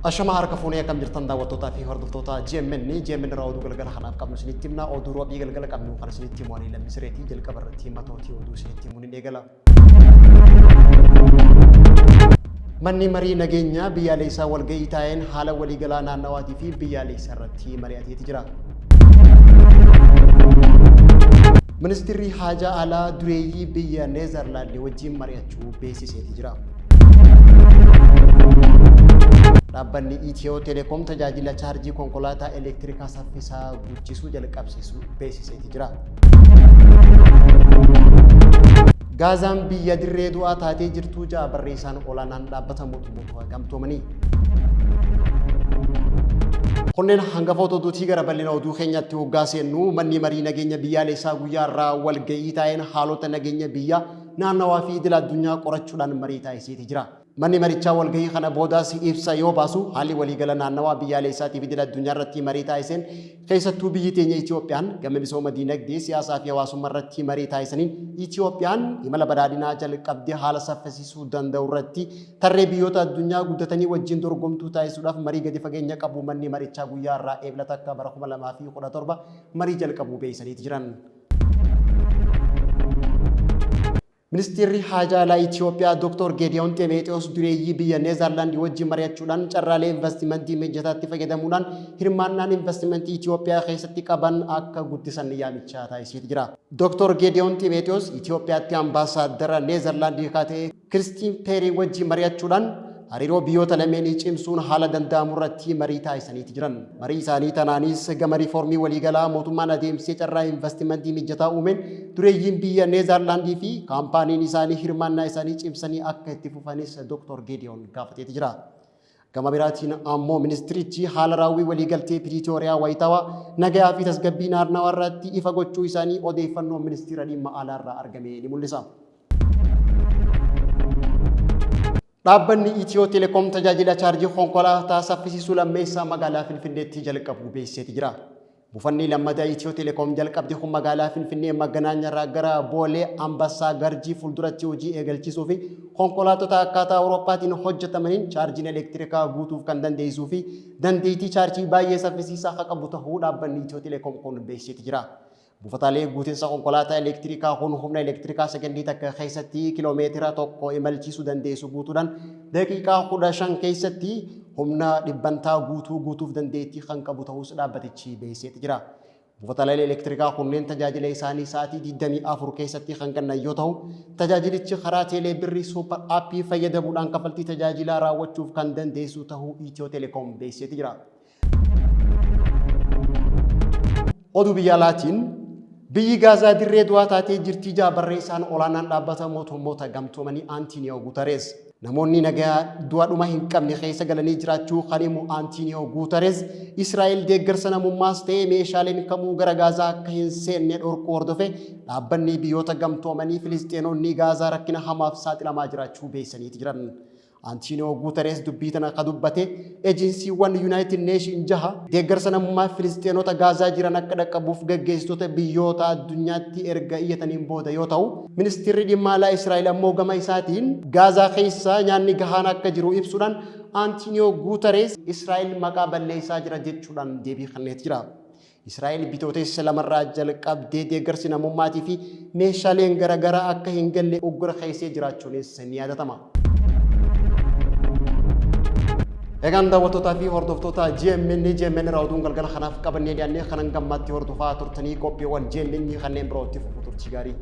Ashama harka fuunee akkam jirtan daawwattootaa fi hordoftoota GMN. GMN irraa oduu galgala kanaaf qabnu isinitti himna. Oduu roobii galgala qabnu kan isinitti himu ani Lammii Sireetii. Jalqaba irratti matootii oduu isinitti himuun hin eegala. Manni marii nageenya biyyaalessaa walga'ii taa'een haala waliigalaa naannawaatii fi biyyaalessaa irratti mari'ateeti jira. Ministirri haajaa alaa dureeyyii biyya Neezarlaandi wajjin mari'achuu beeksiseeti jira. Dhaabbanni Itiyoo Telekoom tajaajila chaarjii konkolaataa elektirikaa saffisaa guddisuu jalqabsiisuu beeksiseeti jira. Gaazaan biyya dirree du'aa taatee jirtuu ja'a barreessaan olaanaan dhaabbata mootummoota gamtoomanii. Kunneen hangafoota oduutii gara bal'ina oduu keenyaatti hoggaa seennu manni marii nageenya biyyaalessaa guyyaa irraa walga'ii taa'een haalota nageenya biyyaa naannawaa fi idil addunyaa qorachuudhaan marii taasiseeti jira. Manni marichaa walgahii kana boodaas ibsa yoo baasu, haalli waliigala naannawaa biyyaalessaatiif idil addunyaa irratti marii taasiseen keessattuu biyyi teenya Itiyoophiyaan gama misooma diinagdee, siyaasaa fi hawaasumma irratti marii taasisaniin Itiyoophiyaan imala badhaadhinaa jalqabde haala saffisiisuu danda'u irratti tarree biyyoota addunyaa guddatanii wajjin dorgomtuu taasisuudhaaf marii gadi fageenya qabu manni marichaa guyyaa har'aa Eebla 1 bara 2017 marii jalqabuu beeksisaniiti jiran. Ministeerri Haajaa Alaa Itiyoophiyaa Dooktor Geediyoon Xemeexiyoos dureeyyii biyya Neezarlaandi wajjin mari'achuudhaan carraalee invastimantii mijataatti fayyadamuudhaan hirmaannaan invastimantii Itiyoophiyaa keessatti qaban akka guddisan yaamicha taasiseeti jira. Dooktor Geediyoon Ximeexiyoos Itiyoophiyaatti Ambaasaaddara Neezarlaandi ka ta'e Kiristiin Peerii wajjin mari'achuudhaan hariiroo biyyoota lameenii cimsuun haala danda'amurratti marii taasisaniiti jiran. Marii isaanii tanaanis gama riifoormii waliigalaa mootummaan adeemsisee carraa invastimantii mijataa uumeen dureeyyiin biyya Neezarlaandii fi kaampaaniin isaanii hirmaannaa isaanii cimsanii akka itti fufanis Dooktor Geediyoon gaafateeti jira. Gama biraatiin ammoo ministirichi haala raawwii waliigaltee Piriitooriyaa wayitawaa nagayaa fi tasgabbii naannawaarratti ifa gochuu isaanii odeeffannoon ministeera dhimma alaarraa argame ni mul'isa. Dhaabbanni Itiyoo Telekoom tajaajila chaarjii konkolaataa saffisiisuu lammeessaa magaalaa Finfinneetti jalqabuu beeksiseeti jira. Buufanni lammataa Itiyoo Telekoom jalqabde kun magaalaa Finfinnee Magganaanyaarraa gara Boolee Ambassaa Garjii fuulduratti hojii eegalchiisuu fi konkolaattota akkaataa Awurooppaatiin hojjetamaniin chaarjiin elektirikaa guutuuf kan dandeessisuu fi dandeettii chaarjii baay'ee saffisiisaa akka qabu tahuu dhaabbanni Itiyoo Telekoom kun beeksiseeti jira. Buufataalee guutinsa konkolaataa elektirikaa kun humna elektirikaa sekondii takka keessatti kiloomeetira tokko imalchiisuu dandeessu guutuudhaan daqiiqaa 15 keessatti humna dhibbantaa guutuu guutuuf dandeettii kan qabu ta'uus dhaabbatichi beeksiseeti jira. Buufataaleen elektirikaa kunneen tajaajila isaanii sa'aatii 24 keessatti kan kennan yoo ta'u, tajaajilichi karaa teelee birrii suupar aappii fayyadamuudhaan kaffaltii tajaajilaa raawwachuuf kan dandeessu ta'uu Itiyoo Telekoom beeksiseeti jira. Oduu biyya alaatiin biyyi Gaazaa dirree du'aa taatee jirti jaa barreessaan olaanaan dhaabbata mootummoota gamtoomanii Antiiniyoo Guutarees. Namoonni nagaa du'a dhuma hin qabne keessa galanii jiraachuu kan himu Antiiniyoo Guutarees Israa'el deeggarsa namummaas ta'ee meeshaaleen kamuu gara Gaazaa akka hin seenne dhorkuu hordofee dhaabbanni biyyoota gamtoomanii Filisxeenonni Gaazaa rakkina hamaaf saaxilamaa jiraachuu beeksisaniiti jiran. Antiiniyoo Guutarees dubbii tana ka dubbate ejensiiwwan Yunaayitid Neeshin jaha deeggarsa namummaa Filisxeenota Gaazaa jiran akka dhaqqabuuf gaggeessitoota biyyoota addunyaatti erga iyyataniin booda yoo ta'u, Ministirri Dhimma Alaa Israa'el ammoo gama isaatiin Gaazaa keessa nyaanni gahaan akka jiru ibsuudhaan Antiiniyoo Guutarees Israa'el maqaa balleessaa jira jechuudhaan deebii kenneet jira. Israa'el Bitootessa lamarraa jalqabdee deeggarsi namummaatii fi meeshaaleen garagaraa akka hin galle uggura keessee jiraachuunis ni yaadatama. Egaan daawwattootaa fi hordoftoota GMN GMN irraa oduun galgala kanaaf qabannee dhiyaannee kanan gammaatti hordofaa turtanii qophiiwwan GMN kanneen birootti fufu turtii gaarii.